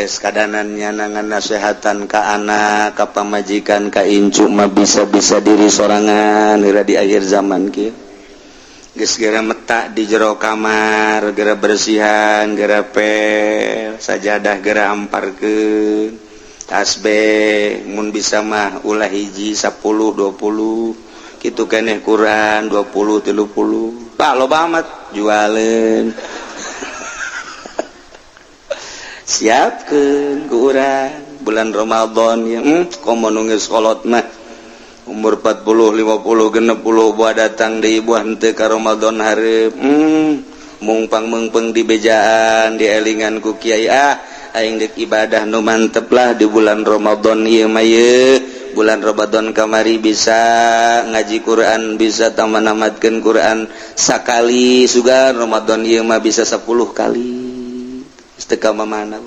Beres kadanannya nangan nasehatan ka anak, ka pamajikan, ka incu mah bisa-bisa diri sorangan heula di akhir zaman kieu. Geus gera metak di jero kamar, gera bersihan, gera pel, sajadah gera amparkeun. Tasbih mun bisa mah ulah hiji 10 20 kitu keneh, Quran 20 30. Bah, loba amat jualeun. Siapkeun ku urang bulan Ramadan ya, komo nu geus kolot mah umur 40 50 60 buah datang deui, buah henteu ka Ramadan hareup, mungpang meungpeung di bejaan, dielingan ku kiai. Ah, aing deuk ibadah nu mantep lah di bulan Ramadan ieu mah. Ye bulan Ramadan kamari bisa ngaji Quran, bisa taman namatkeun Quran sakali, sugan Ramadan ieu mah bisa 10 kali. Teu mana.